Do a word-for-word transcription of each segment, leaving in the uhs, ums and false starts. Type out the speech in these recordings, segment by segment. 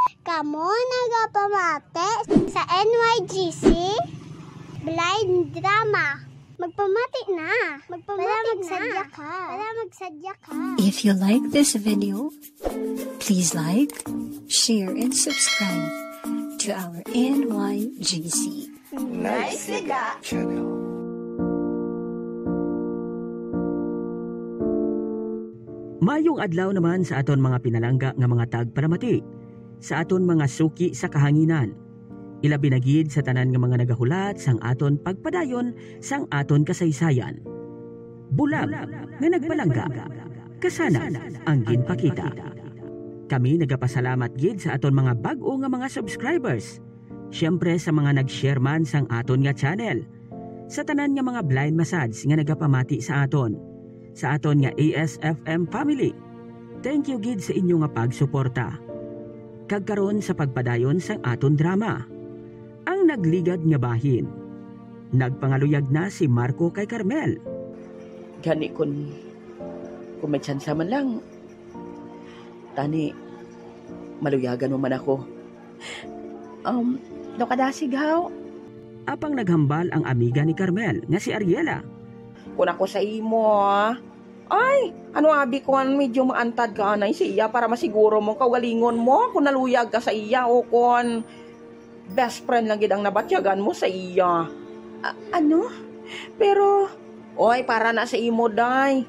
Kamo nagapamati sa N Y G C Blind Drama. Magpamati na. Magpamati Para na. Magsadya ka. Para magsadya ka. If you like this video, please like, share, and subscribe to our N Y G C. Nice Liga Channel. Mayong adlaw naman sa aton mga pinalangga nga mga tagpalamati, sa aton mga suki sa kahanginan, ilabi na gid sa tanan nga mga nagahulat sang aton pagpadayon sang aton kasaysayan. Bulag nga nagpalangga, kasanag ang ginpakita. Kami nagapasalamat gid sa aton mga bag-o nga mga subscribers, siyempre sa mga nag-share man sang aton nga channel, sa tanan nga mga blind massage nga nagapamati sa aton, sa aton nga A S F M family. Thank you gid sa inyo nga pagsuporta. Kag karon sa pagpadayon sang aton drama, Ang Nagligad nga Bahin. Nagpangaluyag na si Marco kay Carmel. Gani kun kung may tsansa man lang, tani, maluyagan mo man ako. Um, daw kadasig, haw? Apang naghambal ang amiga ni Carmel nga si Ariela. Kun ako sa imo, ah. Ay, ano abi ko, medyo maantad ka anay sa iya para masiguro mo kaugalingon mo kung naluyag ka sa iya o kung best friend lang gid ang nabatyagan mo sa iya. A-, ano? Pero, oy, para na sa imo, day.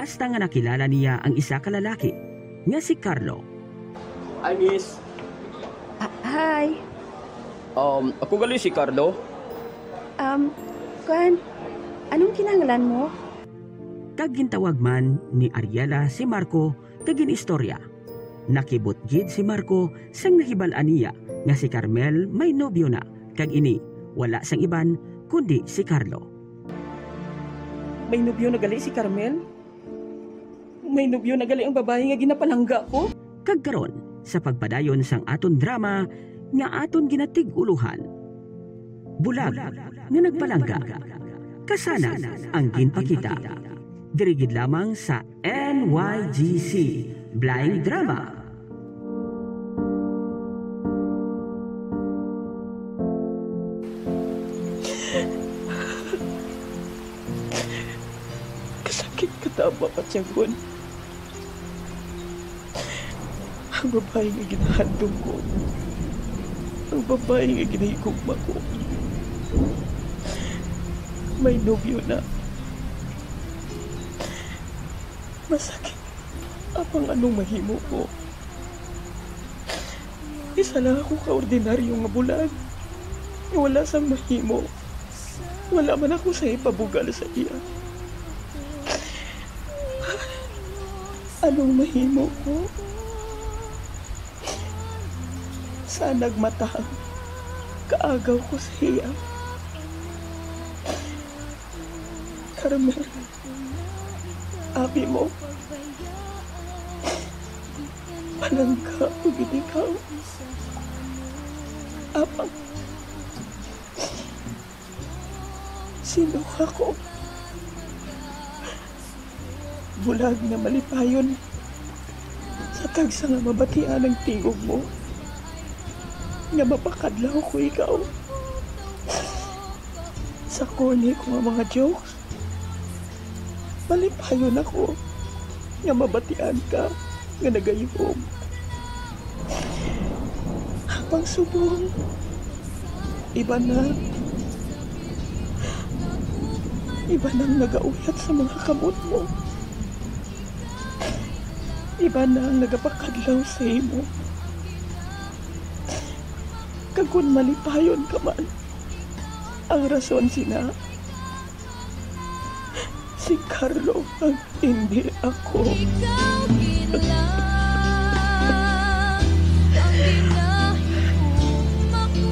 Hasta nga nakilala niya ang isa ka lalaki nga si Carlo. Hi, miss. Ah, hi. Um, ako gali si Carlo. Um, kuan, anong kinahanglan mo? Kag gintawag man ni Ariela si Marco kag gin-istorya. Nakibot gid si Marco sang nahibal-an niya nga si Carmel may nobyo na, kag ini wala sang iban kundi si Carlo. May nobyo na gali si Carmel? May nobyo na gali ang babayi nga ginapalangga ko? Kag karon, sa pagpadayon sang aton drama nga aton ginatig-ulohan, Bulag nga Nagpalangga, Kasanag ang Ginpakita. Diri gid lamang sa N Y G C Blind Drama. Kasakit ka tama, patyagon. Ang babayi nga ginahandom ko, ang babayi nga ginahigugma ko, may nobyo na. Masakit. Apang anong mahimo ko? Isa lang ako ka ordinaryo nga bulag nga wala sang mahimo. Wala man ako sa ipabugal sa iya. Anong mahimo ko? Sa nagmatang, kaagaw ko sa iya. Carmen, abi mo, palangga ko gid ikaw. Apang sino ako? Bulag nga malipayon sa tagsa nga mabatian ang tingog mo, nga mapakadlaw ko ikaw. Sa corny ko nga mga jokes, malipayon ako nga mabatian ka nga nagayuhom. Apang subong, iban na. Iban ang nagauyat sa mga kamot mo. Iban na ang nagapakadlaw sa imo. Kag kon malipayon ka man, ang rason sina, si Carlo ang hindi ako. Ikaw gid lang ang ginahigugma ko.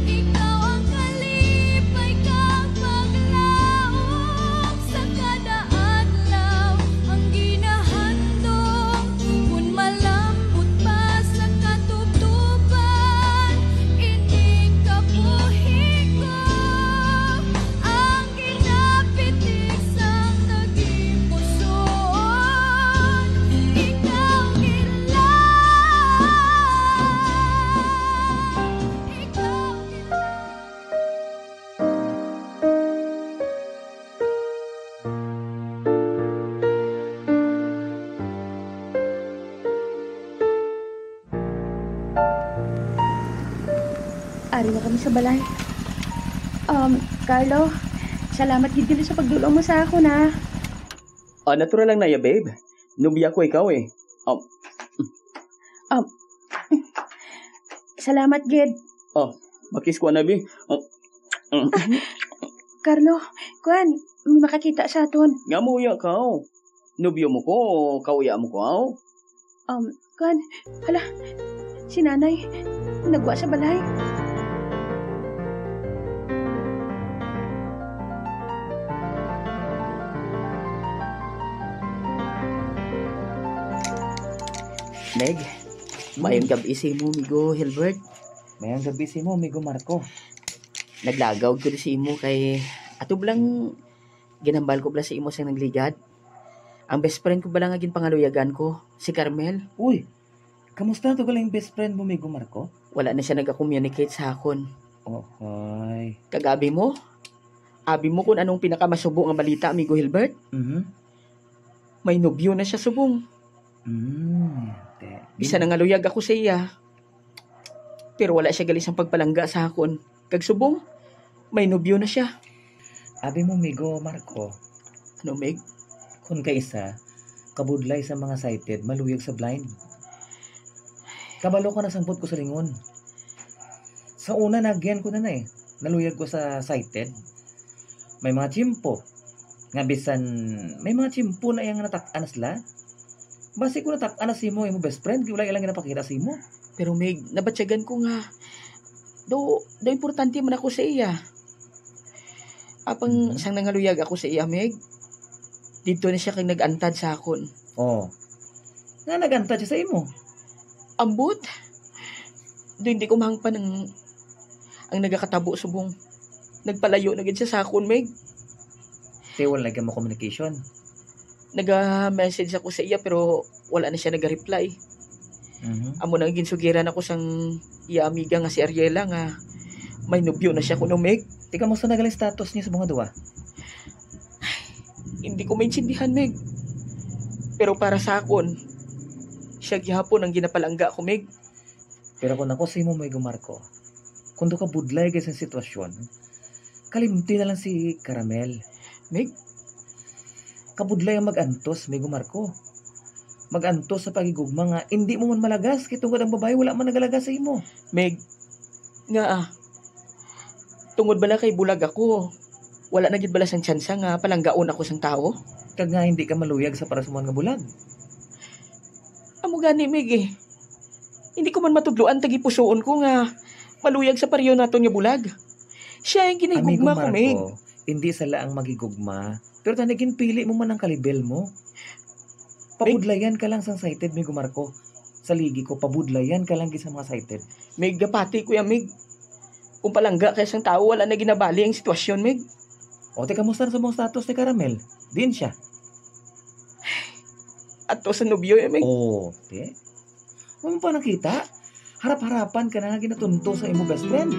Ikaw ang kalipay kag paglaom sa kada adlaw. Ang ginahandom, kun malambot pa sa katubtoban, ini kabuhi ko. Ang ginapitik sang naging pusoon, Ari na kami sa balay. Um, Carlo, salamat gid gali sa pagdul-ong mo sa akon, ha. Ah, natural lang na ya, babe. Nobya ko ikaw, eh. Um, um, salamat gid. Oh, makis ko na, bi. Oh, mm. Carlo, kuan, may makakita sa aton. Nga mo ya ka, oh. Nobyo mo ko, kauya mo ko, aw? Um, kuan, hala, si nanay, nagwa sa balay. Meg, maayong gab-i sa imo, amigo Hilbert. Maayong gab-i sa imo, amigo Marco. Naglagaw ko sa imo kay ato lang ginhambal ko bala sa imo sang nagligad. Ang best friend ko bala nga ginpangaluyagan ko, si Carmel. Uy, kamusta to galing best friend mo, Migo Marco? Wala na siya nag-communicate sa akon. Ohoy. Kag abi mo? Abi mo kung anong pinakamasubo nga balita, Amigo Hilbert? Mhm. May nobyo na siya subong. Mm, te-, Bisan nangaluyag ako sa iya, pero wala siya gali sang pagpalangga sa akon. Kag subong, may nobyo na siya. Abi mo, Migo Marco. Ano, Mig? Kun kaisa, kabudlay sa mga sighted, maluyag sa blind. Kabalo ka na sangpot ko sa lingon. Sa una, nagyan ko na na eh. Naluyag ko sa sighted. May mga tiyempo nga bisan may mga tiyempo na iyang natak-an na sila. Basi ko natak-an na sa imo, imo best friend, kay wala ilang ginapakita sa imo. Pero, Mig, nabatyagan ko nga do, do importante man ako sa iya. Apang Mhm. sang nangaluyag ako sa iya, Mig, didto na siya kag nag-antad sa akon. Oh. Nga nag-antad siya sa imo? Ambot. Do hindi ko mahangpan ang, ang nagakatabo subong nagpalayo na gid siya sa akon, Mig. Kay wala na mo communication? Naga-message ako sa iya, pero wala na siya naga-reply. Mhm. Amo nang ginsugiran ako sang iya amiga nga si Ariela nga may nobyo na siya kuno, Mig. Tika, kamusta na gali status niyo sa mga duwa? Hindi ko maintindihan, Mig. Pero para sa akon, siya gihapon ang ginapalangga ko, Mig. Pero kung ako sa imo, Migo Marco, kung do ka budlay kay sa sitwasyon, kalimti na lang si Caramel. Mig? Kabudlay ang mag-antos, Migo Marco. Mag-antos sa paghigugma nga indi mo man malagas, kay tungod ang babayi wala man nagalagas sa imo. Mig, nga, ah, tungod bala kay bulag ako, wala na gid bala sang tsansa nga palanggaon ako sang tawo? Kag nga hindi ka maluyag sa parasmuan nga bulag? Amo gani, Mig, eh. Hindi ko man matudloan, tagipusoon ko nga maluyag sa pareho naton nga bulag. Siya ang ginahigugma ko, Mig. Amigo Marco, hindi sala ang maghigugma, pero tani ginpili mo man ang kalibel mo. Mig? Pabudlayan ka lang sang sighted, Migo Marco. Sa ligi ko, pabudlayan ka lang gid sa mga sighted. Mig, gapati ko yan, Mig. Kung palangga kay sang tawo, wala na ginabali ang sitwasyon, Mig. O, te, kamusta na sa mga status ni Caramel? Diin siya? Ato sa nobyo, eh, Mig. O, te. Wala mo pa nakita? Harap-harapan ka na nga ginatunto sa imo best friend.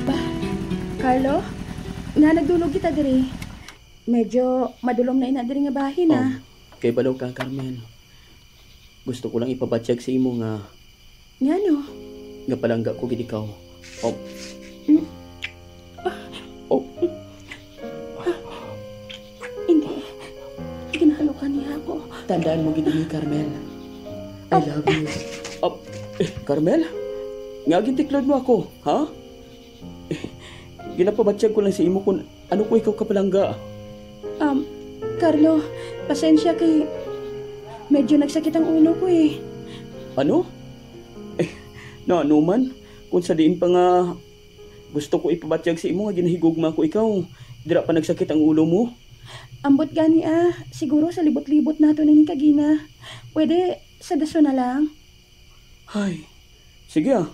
Ba, Carlo, nga nagdulog kita diri. Medyo madulom na ina diri nga bahin, ah. Um, kay balo ka, Carmen. Gusto ko lang ipabatyag sa imo nga Ngano? Nga palangga ko gid ikaw. Oh. Mm. Oh. Hindi. Ginahalokan niya ako. Tandaan mo gid ini, Carmel. I love you. Oh. Eh, Carmel? Nga gintiklod mo ako, ha? Eh, ginapabatyag ko lang sa imo kung ano ko ikaw kapalangga. Um, Carlo, pasensya kay medyo nagsakit ang ulo ko eh. Ano? Eh, na ano man? Kung sa diin pa nga gusto ko ipabatyag sa imo nga ginahigugma ko ikaw, dira pa nagsakit ang ulo mo? Ambot gani ah, siguro sa libot-libot nato na ni kagina. Pwede sa dason na lang? Ay, sige ah.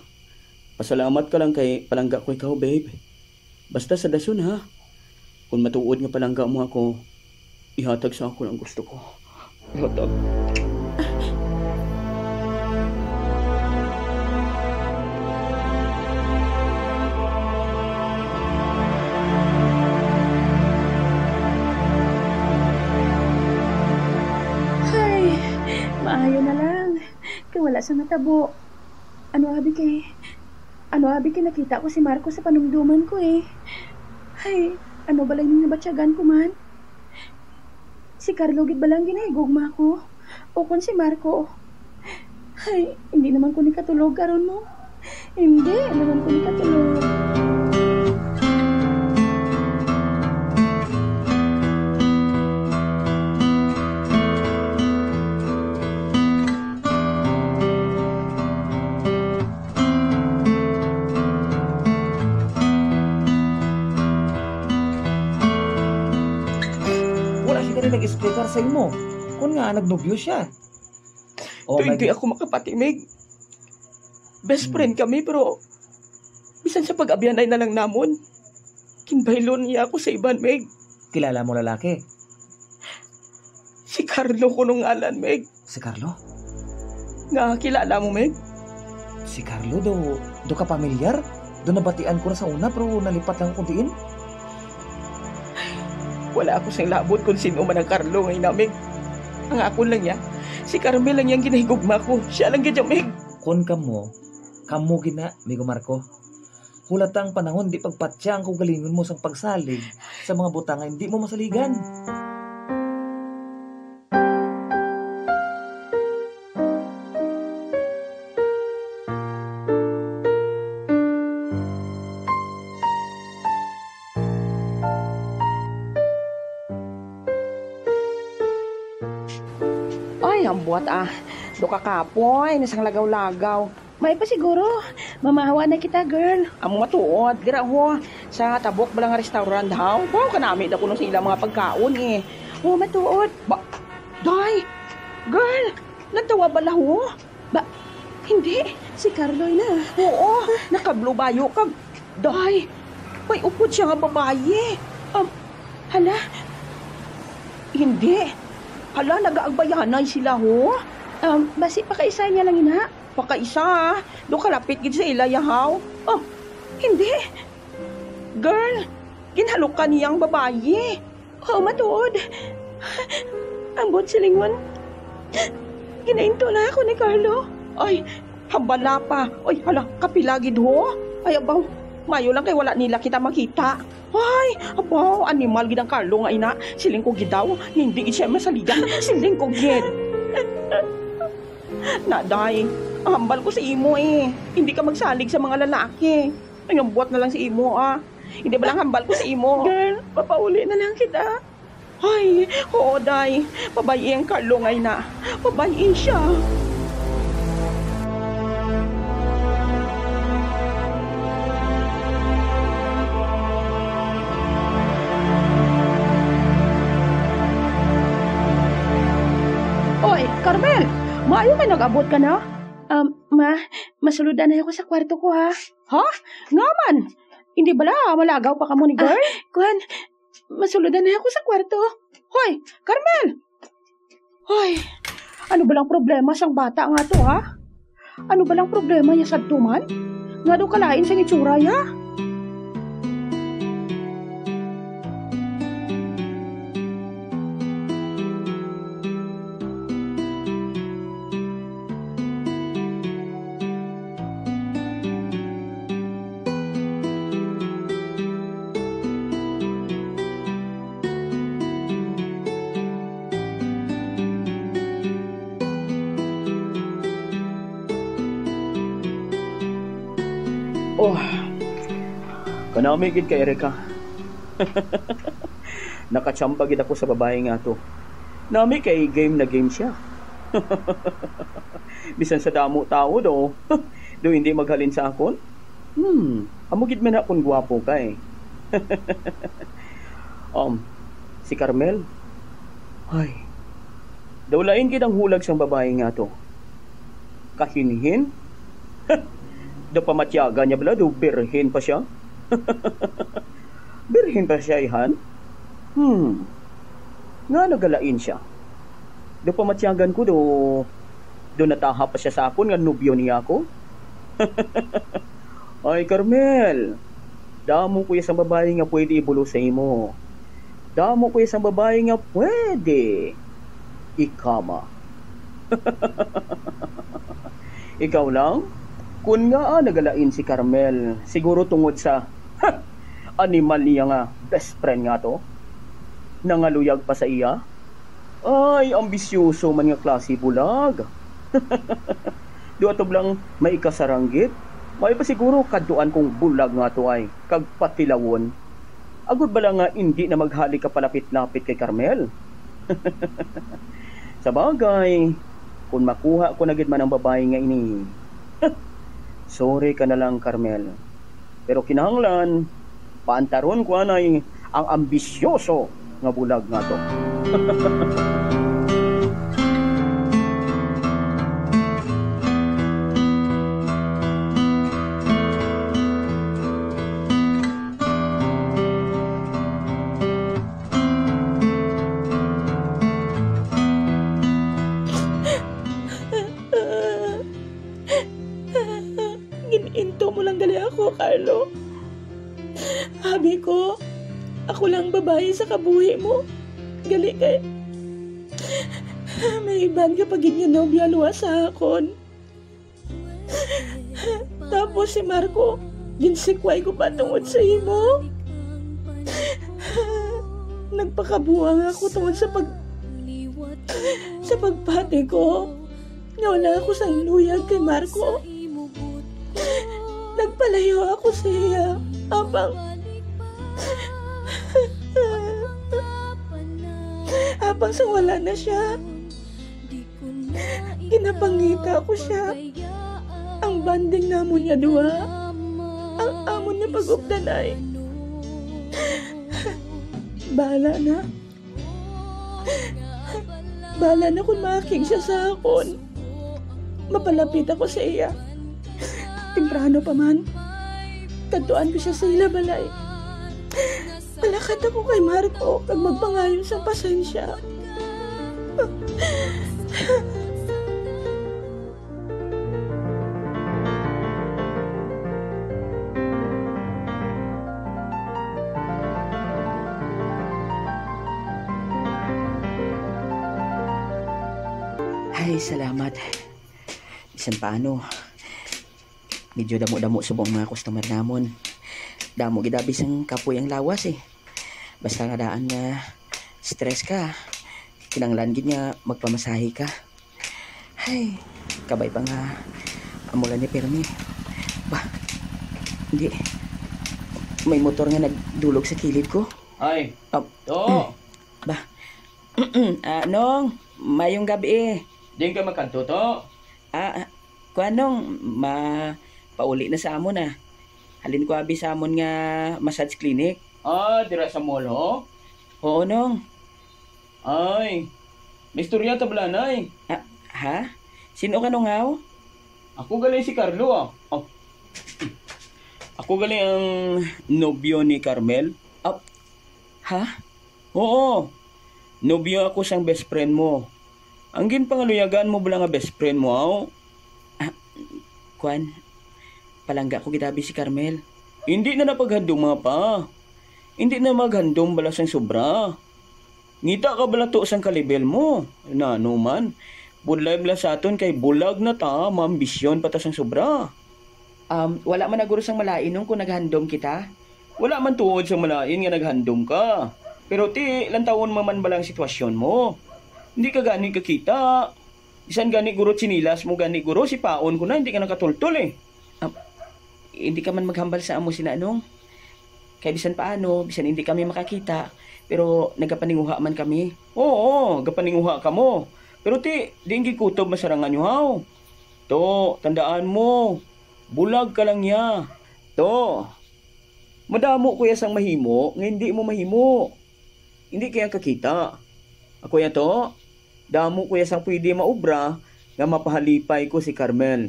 Pasalamat ka lang kay palangga ko ikaw, babe. Basta sa dason, ha? Kung matuod nga palangga mo ako, ihatag sa akon ang gusto ko. Ihatag. Ay, maayo na lang. Kay wala sa natabo. Ano abi kay, ano abi kay nakita ko si Marco sa panumduman ko eh. Ay, ano bala ning nabatyagan ko man? Si Carlo gid bala ang ginahigugma ko? O kon si Marco? Ay, hindi naman ko ni katulog karon mo. Hindi naman ko ni katulog. Wala siya gani nag-explicar sa imo kung nga nagnobyo siya. Oh, Do hindi ako makapati, Meg. Best friend kami, pero bisan sa pag-abyanay na lang namon, ginbaylon niya ako sa iban, Meg. Kilala mo lalaki? Si Carlo kuno ngalan, Meg. Si Carlo? Nga kilala mo, Meg? Si Carlo, do, do ka pamilyar? Do nabatian ko na sa una, pero nalipat lang ako diin. Wala ako sing labot kung sino man ang Carlo nga ina, Meg. Ang akon lang niya, si Carmel lang yang ginahigugma ko. Siya lang gid, Meg. Kon kamo, kamo gina, Migo Marco. Hulata ang panahon, di pagpatya ang kaugalingon mo sang pagsalig sa mga butang nga hindi mo masaligan. Ay, ang buhat, ah. Do ka kapoy, nasang lagaw-lagaw. May pa siguro. Mamahawa na kita, girl. Amo matuod, dira ho. Sa tabok bala nga restaurant, haw. Wow, kanami na kuno sa ilang mga pagkaon, eh. Oh, matuod. Ba, day, girl, natawa bala ho? Ba, hindi. Si Carlo na. Oo, nakablo bayo kag, day, may upod siya nga babayi. Um, hala. Hindi. Hala, nagaagbayanay sila, ho. Um, basi pakaisa niya lang ina. Pakaisa, ha? Do kalapit gid sa ila, yahaw. Oh, hindi. Girl, ginhalukan niya ang babayi. Oh, matuod. Ambot silingon. Ginainto na ako ni Carlo. Ay, hambala pa. Ay, hala, kapila gid ho. Ay, abaw, mayo lang kay wala nila kita makita. Ay, abaw, animal gid ang Carlo nga ina. Siling ko gid daw, hindi gid siya masaligan. Siling ko gid. Naday, hambal ko sa imo eh. Hindi ka magsalig sa mga lalaki. Ay, ang buhat na lang sa imo, ah. Hindi ba lang hambal ko sa imo? Girl, papauli na lang kita. Ay, oo, day. Pabay-i ang Carlo nga ina. Pabay-i siya. Oy, Carmel! Maayo kay nag-abot ka na? Um, ma, masuludan na ako sa kwarto ko, ha? Ha? Nga man? Hindi bala malagaw pa kamo ni girl? Ah, kuwan, masuludan na ako sa kwarto. Hoy, Carmel! Hoy, ano ba lang problema sang bata nga to, ha? Ano ba lang problema niya sa tuman? Nga daw kalain sang itsura, ya? Oh, kanami gid kay Erica. Nakachamba gid ako sa babayi nga to. Nami kay game na game siya. Bisan sa damo tawo do, do hindi maghalin sa akon. Hmm, amo gid man akon gwapo kay. Um, si Carmel. Ay, daw lain gid ang hulag sang babayi nga to. Kahinhin? Daw pamatyagan niya bala, daw birhen pa siya. Birhen pa siya, ihan? Hmm. Nga nagalain siya? Daw pamatyagan ko, daw, daw nataha pa siya sa akon nga nobyo niya ako. Ay, Carmel, damo ko iya sang babayi nga pwede ibulos sa imo. Damo ko iya sang babayi nga pwede ikama. Ikaw lang? Kun ngaa nagalain si Carmel, siguro tungod sa, ha, animal niya nga best friend nga to. Nangaluyag pa sa iya. Ay, ambisyoso man nga klase bulag. Duha to lang may ikasaranggit. May pa siguro kadtuan kong bulag nga to ay, kag patilawon. Agod bala nga indi na maghali ka palapit-lapit kay Carmel. Sa bagay, kung makuha ko na gid man ang babayi nga ini, sorry ka na lang, Carmel. Pero kinahanglan, paantaron ko anay ang ambisyoso nga bulag nga to. Gin-into mo lang gali ako, Carlo. Abi ko, ako lang babayi sa kabuhi mo. Gali kay may iban ka pa gid nga nobya luwas sa akon. Tapos si Marco, ginsikway ko pa tungod sa imo. Nagpakabuang ako tungod sa pag-, sa pagpati ko nga wala ako sang luyag kay Marco. Nagpalayo ako sa iya, apang, apang sa wala na siya. Ginapangita ko siya. Ang bonding namon nga duha, ang amon nga pag-updanay. Bahala na. Bahala na kung maakig siya sa akon. Mapalapit ako sa iya. Temprano pa man, kadtuan ko siya sa ila balay. Malakat ako kay Marco kag magpangayo sang pasensya. Ay, salamat. Bisan paano, medyo damo-damo subong ang mga customer namon. Damo gid abi sang kapoy ang lawas, eh. Basta nga daan nga stress ka, kinahanglan gid nga magpamasahe ka. Ay, kabay pa nga amo lang ni pirmi. Ba, hindi. May motor nga nagdulog sa kilid ko. Ay, ah, to. Ba, ah, Nong, mayong gabi. Diin ka magkadto, to? Ah, ah, kuan, Nong, ma-, pauli na sa amon, ah. Halin ko abi sa amon nga massage clinic. Ah, dira sa mall, ho? Oo, Nong. Ay, may istorya ta bala, Nay. Ah, ha? Sino ka, Nong, haw? Ako gali si Carlo, ah. Oh. Ako gali ang nobyo ni Carmel. Ah, ha? Oo. Nobyo ako sang best friend mo. Ang ginpangaluyagan mo bala nga best friend mo, aw? Ah, kwan, palangga ko gid abi si Carmel. Hindi na napaghanduma pa. Hindi na maghandom bala sang sobra. Ngita ka bala to sang kalibel mo. Nano man, budlay bala sa aton kay bulag na ta, maambisyon pa ta sang sobra. Um, wala man na guro sang malain, Nong, kung naghandom kita. Wala man tuod sang malain nga naghandom ka. Pero ti, lantawon mo man bala ang sitwasyon mo. Hindi ka gani kakita. Bisan gani guro tsinelas mo gani guro, sipaon ko na, hindi ka nakatultol eh. Ah, hindi ka man maghambal sa amo sina, Nong. Kay bisan paano, bisan hindi kami makakita, pero nagapaninguha man kami. Oo, gapaninguha kamo. Pero ti, di ang gikutob masarangan nyo, haw. To, tandaan mo, bulag ka lang niya. To, madamo ko iya sang mahimo nga hindi mo mahimo. Hindi kaya kakita. Ako ya to, damo ko iya sang pwede maobra nga mapahalipay ko si Carmel.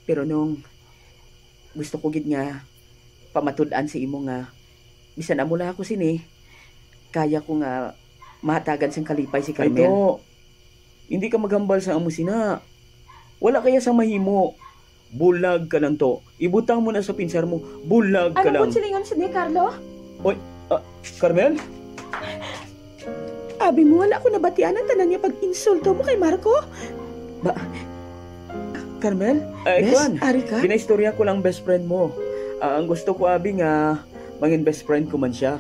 Pero Nong, Gusto ko gid nga pamatud-an sa imo nga bisan amo lang ako sini, kaya ko nga mahatagan sang kalipay si Carmel. Ito, hindi ka maghambal sa amo sina. Wala kaya sang mahimo. Bulag ka lang to. Ibutang mo na sa pinsar mo. Bulag ka lang. Ano pud silingon sini, Carlo? Oy, ah, Carmel? Abi mo, wala ko nabatian ang tanan nga pag-insulto mo kay Marco. Ba, Carmel? Ay, Bes, kuwan. Ari ka? Ginaistorya ko lang best friend mo. Ah, ang gusto ko, abi, nga mangin best friend ko man siya.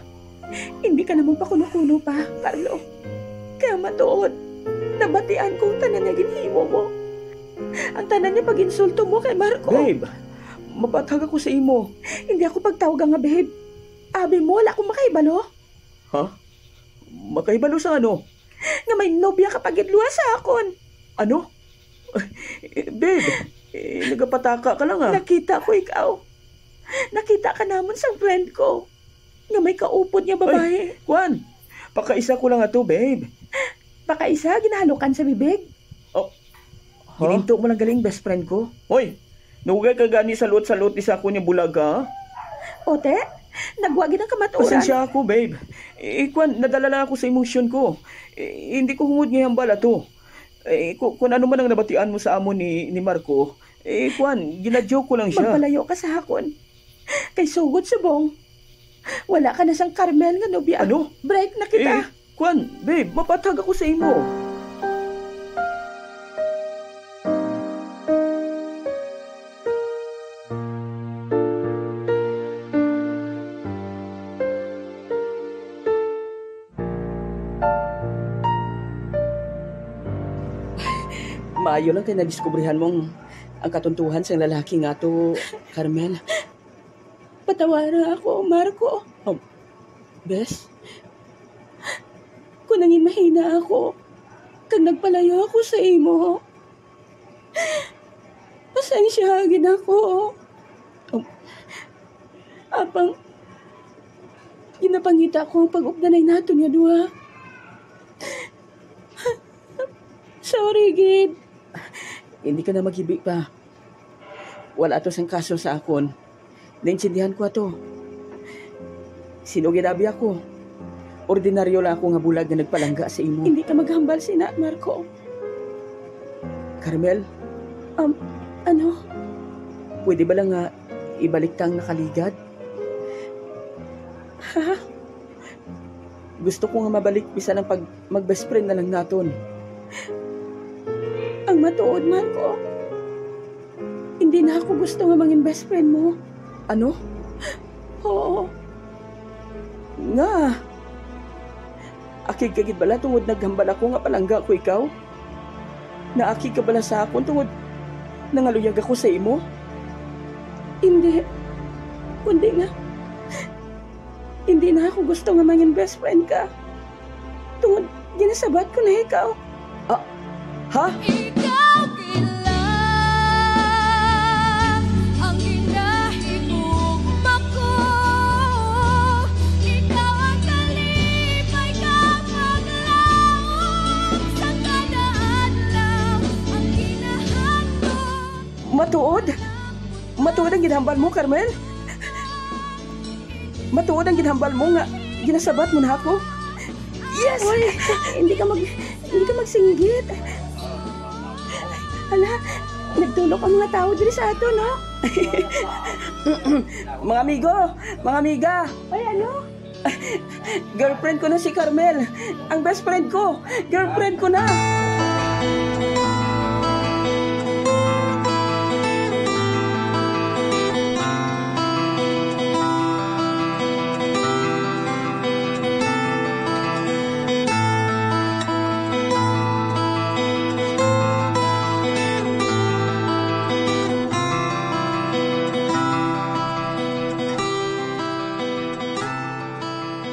Hindi ka na magpakuno-kuno pa, Carlo. Kaya matuod, nabatian ko ang tanan nga ginhimo mo. Ang tanan nga pag-insulto mo kay Marco. Babe, mapaathag ako sa imo. Hindi ako pagtawag nga babe. Abi mo, wala akong makahibalo. Ha? Makahibalo sa ano? Nga may nobya ka pagidluha sa akon. Ano? Eh, babe, eh, nagapataka ka lang, ah. Nakita ko ikaw. Nakita ka namon sang friend ko nga may kaupod nga babae. Ay, kwan, pakaisa ko lang ato, babe. Pakaisa, ginahalukan sa bibig. Oh. Ha? Gininto mo lang galing best friend ko. Hoy, nugay ka gani sa luot-sa luot ni sa akon nga bulag ka, ha? Ote, nagwa gid ang kamatuoran. Pasensya ako, babe. Eh, kwan, nadala lang ako sa emosyon ko. Eh, hindi ko hungod nga hambal ato. Eh, ku-, kung ano man ang nabatian mo sa amo ni, ni Marco, eh, kwan, ginajoke ko lang siya. Magpalayo ka sa akon. Kay sugod subong, wala ka na sang Carmel nga nobya. Ano? Break na kita. Eh, kwan, babe, mapaathag ako sa imo. Maayo lang kay nadiskubrihan mong ang katuntuhan sang lalaki nga to, Carmel. Patawara ako, Marco. Oh, bes? Kung nangin mahina ako, kag nagpalayo ako sa imo, pasensya gid ako. Um, apang ginapangita ko ang pag-updanay naton nga duha. Sorry gid. Hindi ka na maghibi pa. Wala ato sang kaso sa akon. Naintindihan ko ato. Sin-o gid abi ako? Ordinaryo lang ako nga bulag nga nagpalangga sa imo. Hindi ka maghambal sina, Marco. Carmel? Um, ano? Pwede ba lang nga ibalik ta ang nakaligad? Ha? Gusto ko nga mabalik bisan ang pag mag-best friend na lang naton. Ang matuod, Marco, hindi na ako gusto nga mangin best friend mo. Ano? Oo. Nga? Akig ka gid bala tungod naghambal ako nga palangga ko ikaw? Naakig ka bala sa akon tungod nangaluyag ako sa imo? Hindi. Kundi nga, hindi na ako gusto nga mangin best friend ka. Tungod ginasabat ko na ikaw. Ah, ha? Ikaw gid lang ang ginahigugma ko. Ikaw ang kalipay kag paglaom sa kada adlaw. Ang ginahandom. Matuod? Matuod ang ginhambal mo, Carmel? Matuod ang ginhambal mo nga ginasabat mo na ako? Yes! Uy, hindi ka mag-, hindi ka magsinggit. Hala, nagtulok ang mga tao diri sa ato, no? Mga amigo, mga amiga. Ay, ano? Girlfriend ko na si Carmel. Ang best friend ko. Girlfriend ko na.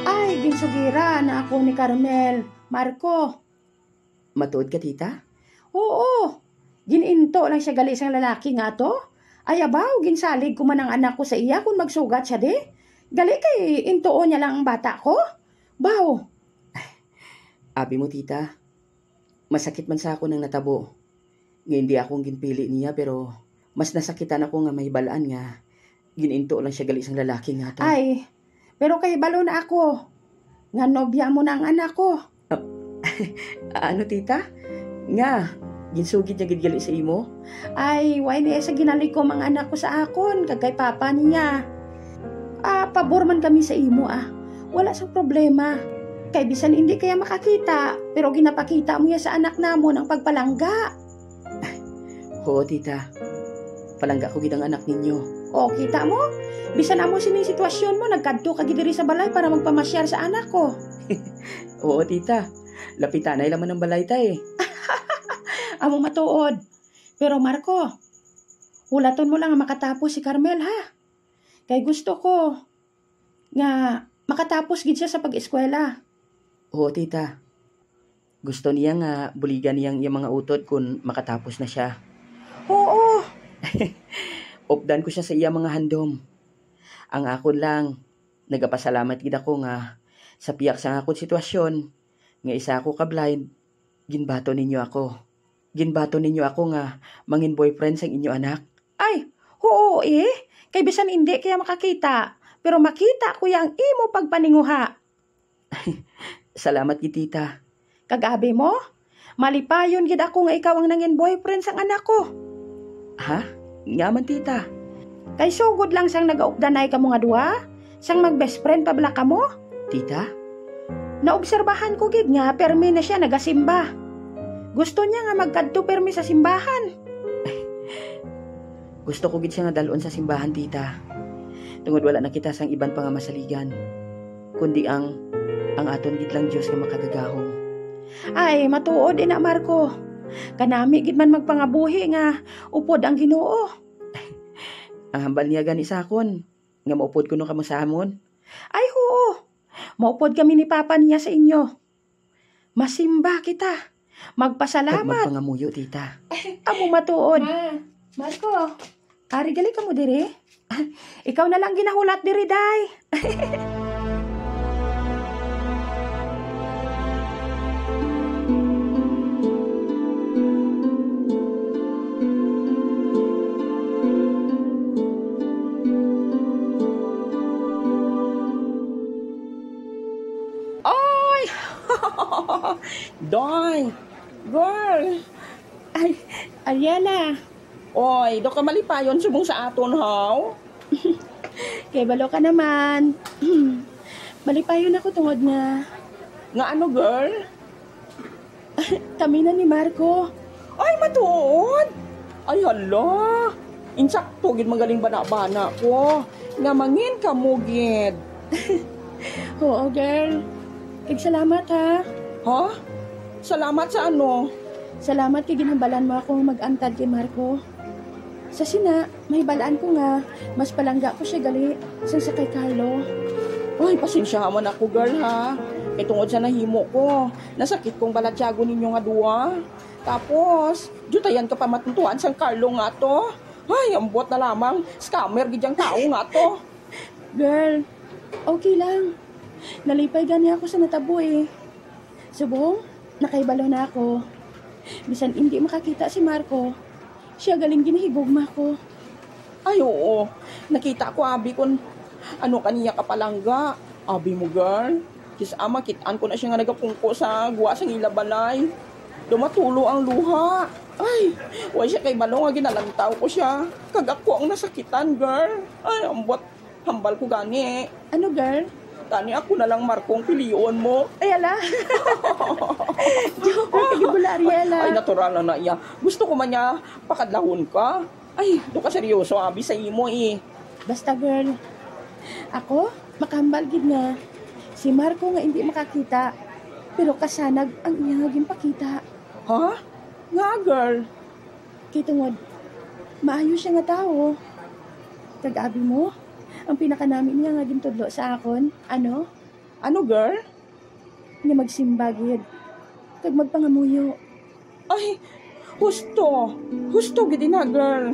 Ay, ginsugiran na ako ni Carmel. Marco. Matuod ka, tita? Oo. Gin-into lang siya gali sang lalaki nga to. Ay, abaw, ginsalig ko man ang anak ko sa iya kon magsugat siya, di. Gali kay intuon niya lang ang bata ko. Baw. Abi mo, tita, masakit man sa akon ang natabo. Nga hindi ako ang ginpili niya, pero mas nasakitan ako nga mahibal-an nga Gininto lang siya gali sang lalaki nga to. Ay, pero kahibalo na ako nga nobya mo na ang anak ko. Ah, ano, tita? Nga, ginsugid niya gid gali sa imo? Ay, wala niya sa ginalikom ang anak ko sa akon, kag kay papa niya. Ah, pabor man kami sa imo, ah. Wala sang problema. Kay bisan hindi kaya makakita, pero ginapakita mo ya sa anak namon ang pagpalangga. Oo, tita. Palangga ko gid ang anak ninyo. O, kita mo? Bisan amo sining sitwasyon mo, nagkadto ka gid diri sa balay para magpamasyar sa anak ko. Oo, tita. Lapitanay lang man ang balay ta, eh. Amo matuod. Pero Marco, hulaton mo lang nga makatapos si Carmel, ha? Kay gusto ko nga makatapos gid siya sa pag-eskwela. Oo, tita. Gusto niya nga buligan niya ang iya mga utod kon makatapos na siya. Oo. Updan ko siya sa iya mga handom. Ang akon lang, nagapasalamat gid ako nga sa pihak sang akon sitwasyon, nga isa ako ka blind, ginbaton ninyo ako. Ginbaton ninyo ako nga mangin boyfriend sang inyo anak. Ay, huo, eh. Kay bisan indi kaya makakita, pero makita ko ya ang imo pagpaninguha. Salamat gid, tita. Kag abi mo, malipayon gid ako nga ikaw ang nangin boyfriend sang anak ko. Ha? Ngaa man, tita? Kay sugod lang sang nagaupdanay kamo nga duha, sang mag-best friend pa bala kamo? Tita? Naobserbahan ko gid nga permi na sia nagasimba. Gusto niya nga magkadto permi sa simbahan. Gusto ko gid sia nga dal-on sa simbahan, tita. Tungod wala na kita sang iban pa nga masaligan, kundi ang, ang aton gid lang Dios nga makagagahom. Ay, matuod ina, Marco. Kanami gid man magpangabuhi nga upod ang Ginoo. Ang hambal niya gani sa akon, nga maupod kuno kamo sa amon. Ay, huo. Maupod kami ni Papa niya sa inyo. Masimba kita. Kag magpasalamat. Magpangamuyo, tita. Amo matuod. Ma, Marco, ari gali kamo diri? Ikaw na lang ginahulat diri, day. Ay! Day! Girl! Ay, Ariela. Oy, daw ka malipayon subong sa aton, haw? Kay balo ka naman. Malipayon ako tungod nga. Nga ano, girl? Kami na ni Marco. Ay, matuod? Ay, hala. Insakto gid, magaling bana-bana ko nga mangin kamo gid. Oo, girl. Kag salamat, ha? Ha? Salamat sa ano? Salamat kay ginhambalan mo ako nga mag-antad kay Marco. Sa sina, mahibal-an ko nga mas palangga ko siya gali sang sa kay Carlo. Ay, pasensya man ako, girl, ha? Kay tungod sa nahimo ko, nasakit kong balatyagon ninyo nga duha. Tapos, dutayan ka pa matuntuan sang Carlo nga to. Ay, ambot na lamang, scammer gid yang tawo nga to. Girl, okay lang. Nalipay gani ako sa natabo, eh. Subong, nakahibalo na ako. Bisan indi makakita si Marco, sia galing ginahigugma ko. Ay, oo. Nakita ko, abi, kun ano ka niya kapalangga. Abi mo, girl. Kis-a makit-an ko na sia nga nagapungko sa gwa sang ila balay. Daw matulo ang luha. Ay, wa sia kahibalo nga ginalantaw ko sia. Kag ako ang nasakitan, girl. Ay, ambot. Hambal ko gani. Ano, girl? Gani ako na lang, Marco, ang pilion mo. Ay, ala. Joke lang, kay bula, Ariela. Ay, natural na na iya. Gusto ko man niya pakadlahon ka. Ay, do ka seryoso, abi sa imo, eh. Basta, girl. Ako, makahambal gid nga si Marco nga hindi makakita, pero kasanag ang iya nga ginpakita. Ha? Nga, girl? Kay tungod, maayo sia nga tawo. Kag abi mo, ang pinakanami niya nga gintudlo sa akon, ano? Ano, girl? Nga magsimba gid, kag magpangamuyo. Ay, husto. Husto gid ina, girl.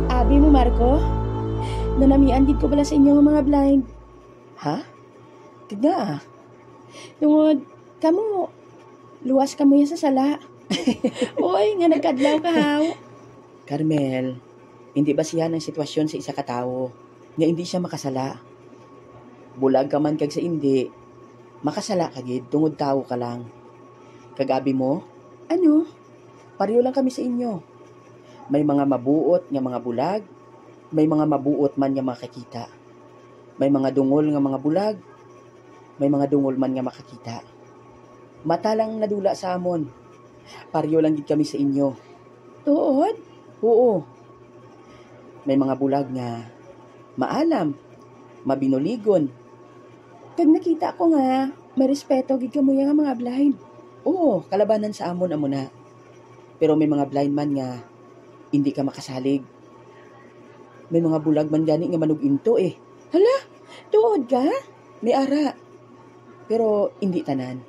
Abi mo, Marco? Nanamian gid ko bala sa inyo nga mga blind. Ha? Kag nga, ah. Tungod, kamo, luwas kamo ya sa sala. Uy, nga nagkadlaw ka, haw. Carmel, hindi basihan ang sitwasyon sa isa ka tawo nga hindi siya makasala. Bulag ka man kag sa indi, makasala ka gid tungod tawo ka lang. Kag abi mo, ano? Pareho lang kami sa inyo. May mga mabuot nga mga bulag, may mga mabuot man nga makakita. May mga dungol nga mga bulag, may mga dungol man nga makakita. Mata lang nadula sa amon. Pareho lang gid kami sa inyo. Tuod? Oo. May mga bulag nga maalam, mabinuligon. Kag nakita ko nga may respeto gid kamo ya nga mga blind. Oo, kalabanan sa amon amo na. Pero may mga blind man nga hindi ka makasalig. May mga bulag man gani nga manug-into eh. Hala, tuod ka? May ara. Pero hindi tanan.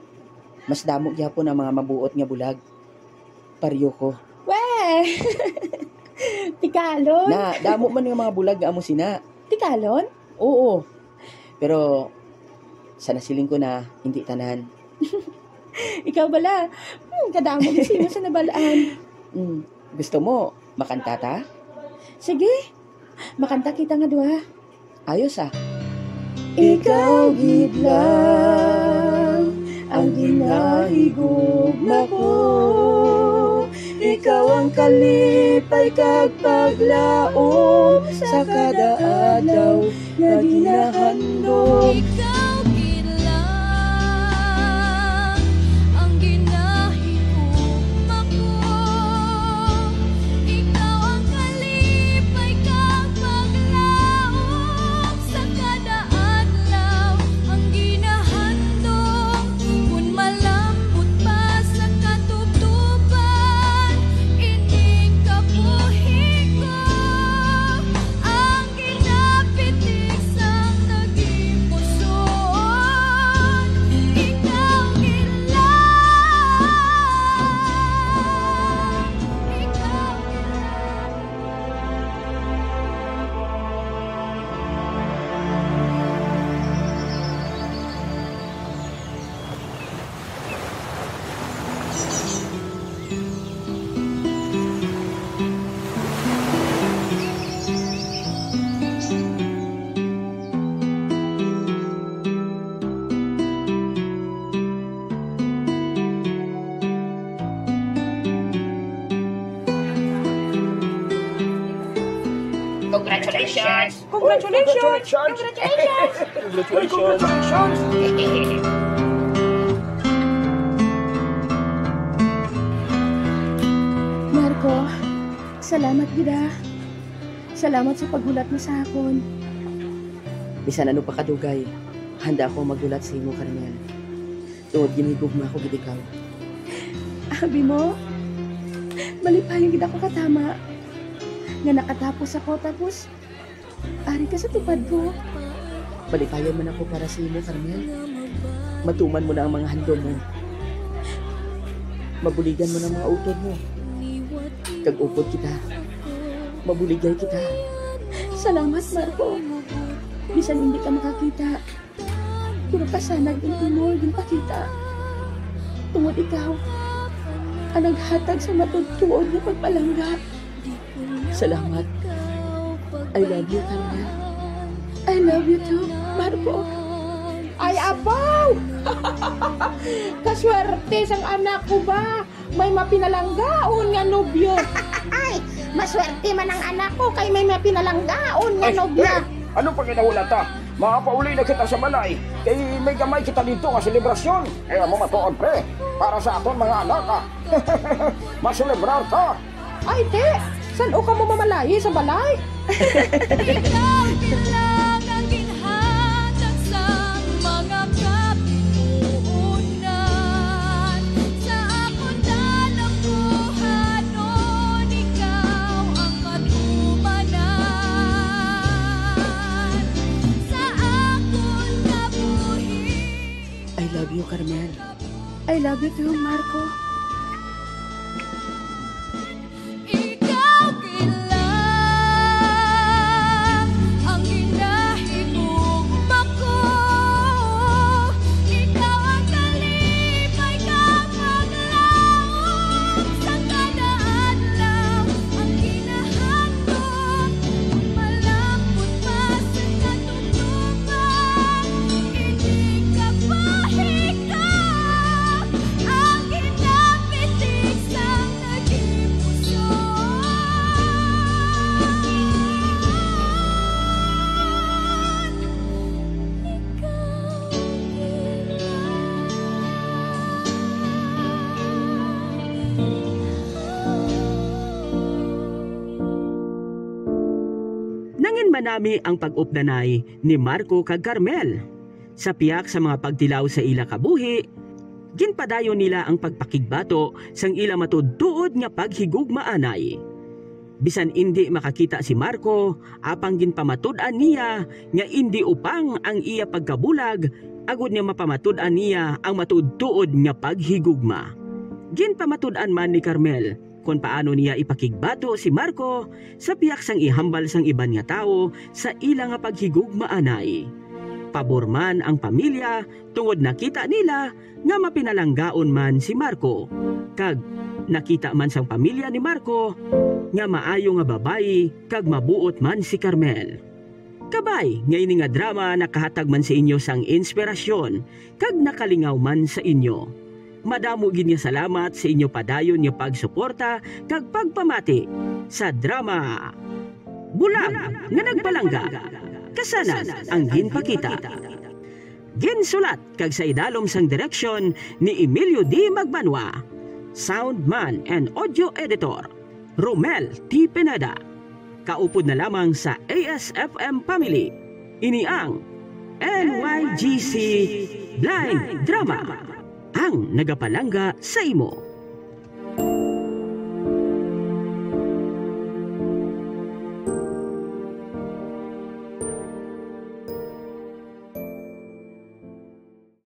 Mas damo gyapon ang mga mabuot nga bulag. Pareho ko. Weh! Tikalon? Na, damo man nga mga bulag nga amo sina. Tikalon? Oo. Pero sa nasiling ko na, hindi tanan. Ikaw bala, hmm, kadamo gid sa imo sa nabalaan. Hmm, gusto mo makanta ta? Sige, makanta kita nga duha. Ayos, ah. Ikaw gid lang ang ginahigugma ko. Ikaw ang kalipay kag paglaom sa kada adlaw nga ginahandom. Ikaw gid lang ang ginahigugma ko. Ikaw ang kalipay kag paglaom sa kada adlaw ang ginahandom. Kun malambot pa sa katubtuban ining kabuhi ko, ang ginapitik sang tagipusoon, ikaw gid lang, ikaw gid lang. Congratulations! Congratulations! Congratulations! Congratulations! Congratulations! Marco, salamat gid, ah. Salamat sa paghulat mo sa akon. Bisan ano pa kadugay, handa ako maghulat sa imo, Carmel. Tungod ginhigugma ko gid ikaw. Abi mo, malipayon gid ako katama nga nakatapos ako, tapos ari ka sa tupad ko. Malipayon man ako para sa imo, Carmel. Matuman mo na ang mga handom mo. Mabuligan mo na ang mga utod mo. Kag upod kita. Mabuligay kita. Salamat, Marco. Bisan hindi ka makakita, pero kasanag ang imo ginpakita. Tungod ikaw ang naghatag sa matuod-tuod nga pagpalangga. Salamat. I love you, Carmel. I love you too, Marco. Ay, abaw! Kaswerte sang anak ko ba? May mapinalanggaon nga nobyo. Ay, maswerte man ang anak ko kay may mapinalanggaon nga Ay, nobya. Pre, ano pa kinahulata? Mapauli na kita sa balay. Kay may gamay kita dito nga selebrasyon. Kaya mo matuod, pre. Para sa aton mga anak, ah. Maselebrar ta. Ay, te, san-o kamo mamalayi sa balay? Ikaw gid lang ang ginhatag sa mga kapitoonan. Sa akon tanan kuhanon, ikaw ang katumanan. Sa akon kabuhi. I love you, Carmel. I love you too, Marco. Ikaw gid lang ang ginahigugma ko. nami ang pag-updanay ni Marco kag Carmel. Sa pihak sa mga pagtilaw sa ila kabuhi, ginpadayon nila ang pagpakigbato sang ila matuod-tuod nga paghigugmaanay. Bisan indi makakita si Marco, apang ginpamatud-an niya nga indi upang ang iya pagkabulag, agud nga mapamatud-an niya ang matuod-tuod nga paghigugma. Ginpamatud-an man ni Carmel kon paano niya ipakigbato si Marco sa pihak sang ihambal sang iban nga tawo sa ila nga paghigugmaanay. Pabor man ang pamilya tungod nakita nila nga mapinalanggaon man si Marco, kag nakita man sang pamilya ni Marco nga maayo nga babayi kag mabuot man si Carmel. Kabay nga ini nga drama nakahatag man sa inyo sang inspirasyon kag nakalingaw man sa inyo. Madamo gid nga salamat sa inyo padayon nga pagsuporta kag pagpamati sa drama Bulag nga Nagpalangga, Kasanan ang Ginpakita. Ginsulat kag sa idalom sang direksyon ni Emilio D. Magbanwa. Sound man and audio editor, Romel T. Pineda. Kaupod na lamang sa A S F M family. Ini ang N Y G C Blind Drama, ang nagapalangga sa imo.